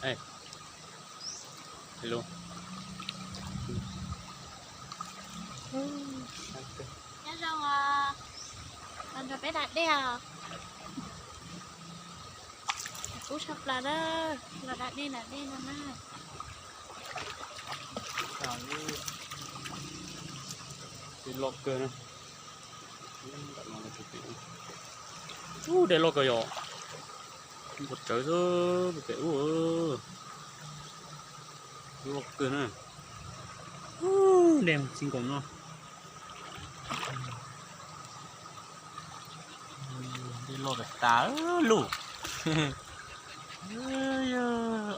Hello. Nyob zoo os, los nrog peb da dej os. Kub tshaj plaws na, los da dej da dej no na. Dej loj kawg na. Ub, dej loj kawg yom. Npua tsawv xwb pem ub. Loj kawg na. Dej txij nkaus no. Dej loj tas tas lug.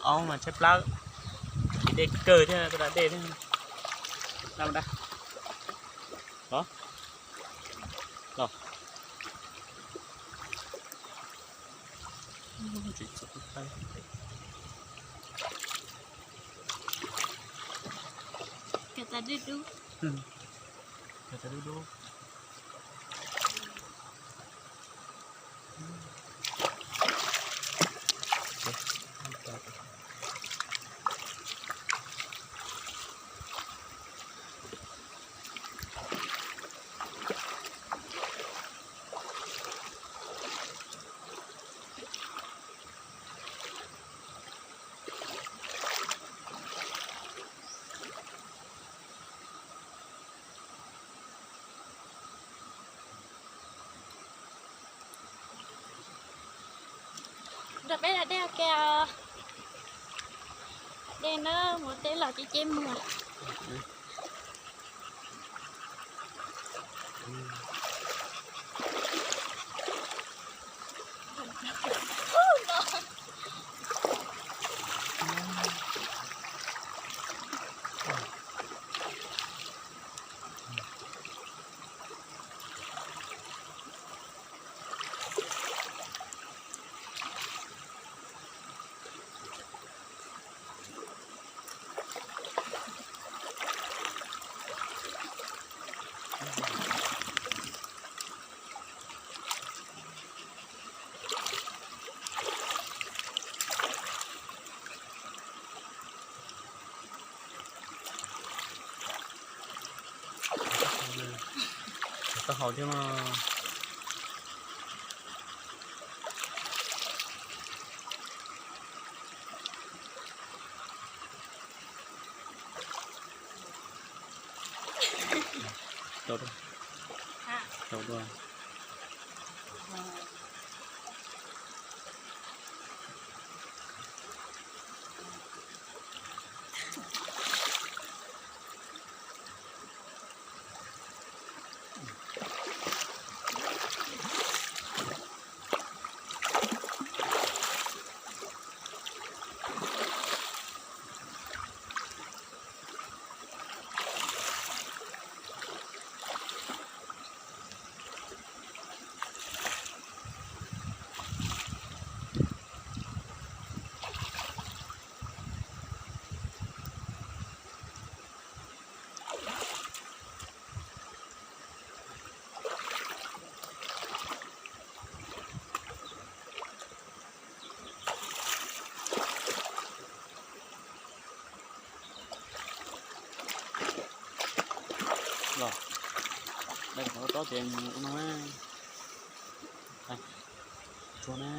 Aub mas tshaib plab. Dej kawg thiab, da dej thiab. Los, los. Kawg tas dub dub. Kawg tas dub dub. Nrog peb da dej ua ke os. Dej na, mus teb los ceb ceb muag. Tau haus thiab mas. Rau dua. Rau dua. Los, dai kom tau tob ces mus ua no na. Tsuag na.